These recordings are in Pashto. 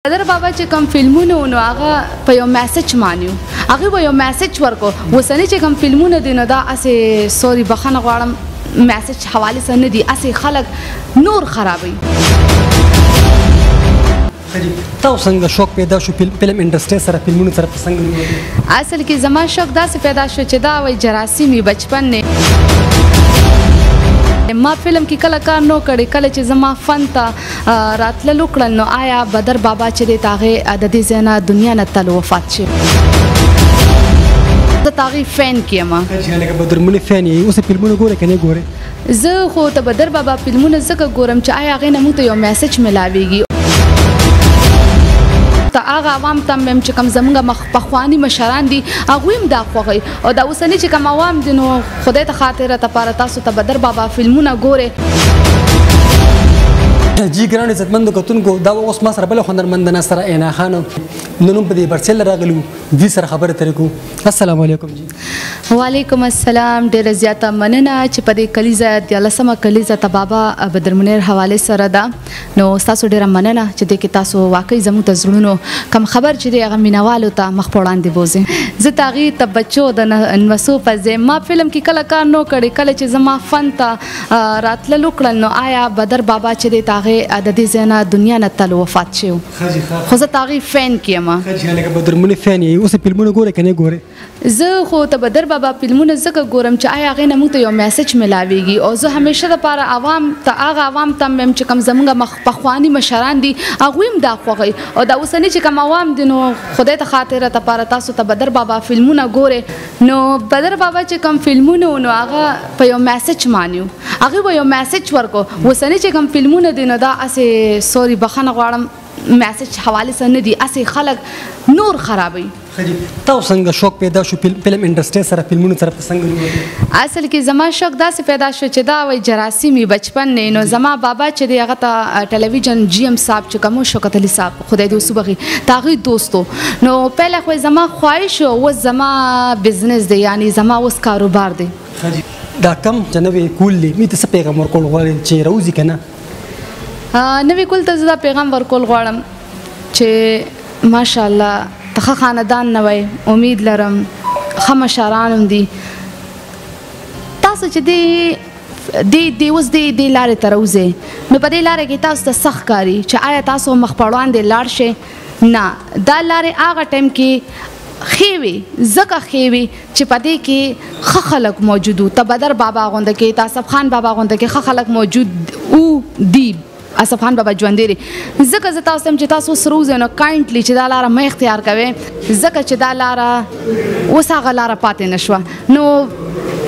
بدر بابا چې کوم فلمونه نو هغه په یو message مانیو، هغه به یو message ورکو. اوسنی چې کوم فلمونه دي نو دا اسې sorry بخښنه غواړم message حواله سره نه دي، اسې خلک نور خرابوي. تاسو څنګه شوق پیدا شو فلم industry سره، فلمونو سره څنګه؟ اصل کې زما شوق داسې پیدا شو چې دا وای جراثیم بچپن نه ما فلم کې کله کار نو کړی. کله چې زما فن ته راتلل وکړل نو آیا بدر بابا چې دی هغې د دې ځای نه دنیا نه تل وفات شي، زه د هغې fan کې یم. لکه بدر منیر fan یې، اوس فلمونه ګورې که نه ګورې؟ زه خو د بدر بابا فلمونه ځکه ګورم چې آیا هغې نه موږ ته یو message ملاویږي. ته هغه عوام ته هم چې کوم زمونږ پخواني مشران دي هغوی هم دا خوښوي، او دا اوسني چې کوم عوام دي نو خدای ته خاطر لپاره تاسو ته بدر بابا فلمونه ګورئ. جی ګران عزتمندو کتونکو، دا اوس ما سره بله هنرمنده نه سره عینا خان نن هم په دې برسېل راغلو، دوی سره خبرې ترې کوو. السلام علیکم. جی وعلیکم السلام. ډېره زیاته مننه چې په دې کلیزه 13مه کلیزه ته بابا بدر منیر حواله سره ده، نو ستاسو ډېره مننه چې دې کې تاسو واقعي زموږ د زړونو کم خبر چې دی هغه مینهوالو ته مخ په وړاندې بوځئ. زه د هغې ته بچو د نوسو په ځای ما فلم کې کله کار نه کړی. کله چې زما فن ته راتلل وکړل نو آیا بدر بابا چې دی هغې د دې ځای نه دنیا نه تل وفات شوی، خو زه د هغې fan کې یم. لکه بدر منیر fan یې، اوس فلمونه ګورې که نه ګورې؟ زه خو د بدر بابا فلمونه ځکه ګورم چې آیا هغې نه موږ ته یو message ملاویږي، او زه همیشه دپاره عوام ته هغه عوام ته هم وایم چې کوم زموږ پخواني مشران دي هغوی هم دا خوښوي، او دا اوسني چې کوم عوام دي نو خدای ته خاطر لپاره تاسو ته بدر بابا فلمونه ګورئ. نو بدر بابا چې کوم فلمونه نو هغه په یو message مانیو، هغه به یو message ورکو. اوسني چې کوم فلمونه دي نو دا اسې sorry بخښنه غواړم message حواله سره نه دي، اسې خلک نور خرابوي. تاسو څنګه شوق پیدا شو فلم industry سره، فلمونو سره څنګه؟ اصل کې زما شوق داسې پیدا شو چې دا وای جراثیم بچپن نه، نو زما بابا چې دی هغه ته ټلویزیون جی ام صاحب چې کوم شوکت علي صاحب خدای دې وبخښي د هغوی دوست و، نو پهله خو زما خواهش اوس زما business دی، یعنی زما اوس کاروبار دی. دا کم چې نوې کول دی مې ته څه پیغام ورکول غواړې چې راوځي که نه؟ نوې کول ته زه دا پیغام ورکول غواړم چې ماشاءالله ته ښه خاندان نه وای، امید لرم ښه مشران هم دي. تاسو چې دې دې دې اوس دې دې لارې ته راوځئ نو په دې لارې کې تاسو ته سخت ښکاري چې آیا تاسو مخ په وړاندې لاړ شئ؟ نه، دا لارې هغه ټایم کې ښې وي، ځکه ښې وي چې په دې کې ښه خلک موجود وو. ته بدر بابا غونده کې، ته اصف خان بابا غونده کې ښه خلک موجود وو دي، اصف خان بابا ژوندی دی. ځکه زه تاسو ته چې تاسو اوس راوځئ نو kindly چې دا لاره مه اختیار کوئ، ځکه چې دا لاره اوس هغه لاره پاتې نه شوه. نو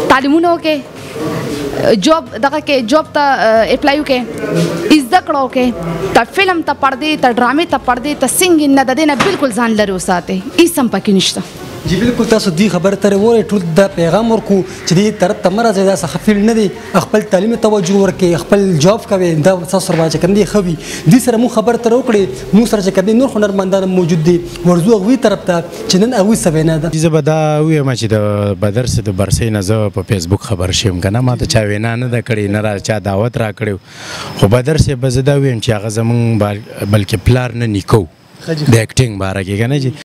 تعلیمونه وکړئ، job دغه کې job ته apply وکړئ، زده کړه وکړئ، ته فلم ته پردې، ته ډرامې ته پردې، ته singing نه د دې نه بالکل ځان لرې وساتئ، هېڅ هم پکې نشته. جی بالکل، تاسو دې خبره ترې وورئ، ټول دا پیغام ورکو چې دې طرف ته مه راځئ، دا څه ښه field نه دی، خپل تعلیم ته توجه ورکړئ، خپل job کوئ، دا تاسو سره به چې کوم دی ښه وي. دې سره موږ خبره ترې وکړې، موږ سره چې کوم دی نور هنرمندان هم موجود دي، ورځو هغوی طرف ته چې نن هغوی څه وینا ده. زه به دا ووایم چې د بدر څه د برسۍ نه زه په فیسبوک خبر شوم، که نه ما ته چا وینا نه ده کړې، نه را چا دعوت راکړی. خو بدر صاحب به زه دا ووایم چې هغه زموږ بلکې پلار نه نیکه و د acting باره کې، که نه چې